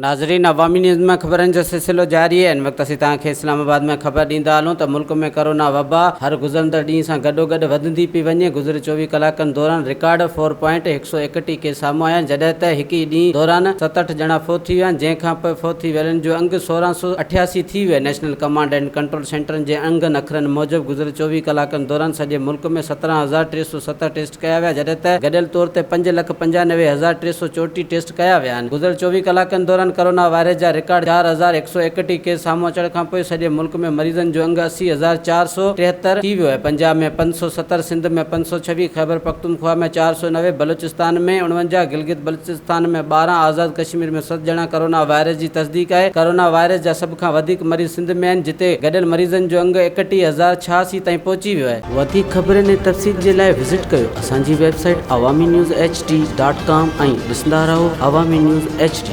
ناظرين عوامي نيوز ۾ خبرن جو سلسلو جاري آهي ان وقت اسين توهان کي اسلام آباد ۾ خبر ڏيندا هلون ته ملڪ ۾ ڪرونا وبا هر گذرندڙ ڏينهن سان گڏوگڏ وڌندي پئي وڃي گذريل 24 ڪلاڪن دوران رڪارڊ فور پوائنٽ 131 ڪيس سامهون آيا آهن جڏهن ته هڪ ئي ڏينهن دوران 67 ڄڻا فوت ٿي ويا آهن جنهن کانپوء فوت ٿي ويلن جو انگ 1688 ٿي ويو آهي نيشنل ڪمانڊ اينڊ ڪنٽرول سينٽرن جي انگن اکرن موجب گذريل 24 ڪلاڪن دوران سڄي ملڪ ۾ 17,307 ٽيسٽ ڪيا ويا جڏهن ته گڏيل طور تي 5,95,334 ٽيسٽ ڪيا ويا آهن. گذريل 24 ڪلاڪن دوران ڪرونا وائرس جا رڪارڊ 4131 ڪيس سامهون اچڻ کانپوء سڄي ملڪ ۾ مريضن جو انگ 80,473 ٿي ويو آهي. پنجاب ۾ 570، سنڌ ۾ 526، خيبرپختونخوا ۾ 490، بلوچستان ۾ 49، گلگت بلتستان ۾ 12، آزاد ڪشمير ۾ ست ڄڻا ڪرونا وائرس جي تصديق آهي. ڪرونا وائرس جا سڀ کان وڌيڪ مريض سنڌ ۾ آهن جتي گڏيل مريضن جو انگ 31086 تائين پهچي ويو آهي. وڌيڪ خبرن ۽ تفصيل جي لاء وزٽ ڪيو اسان جي website Awami news H D dot com ۽ ڏسندا رهو عوامي نيوز ايڇ ڊي.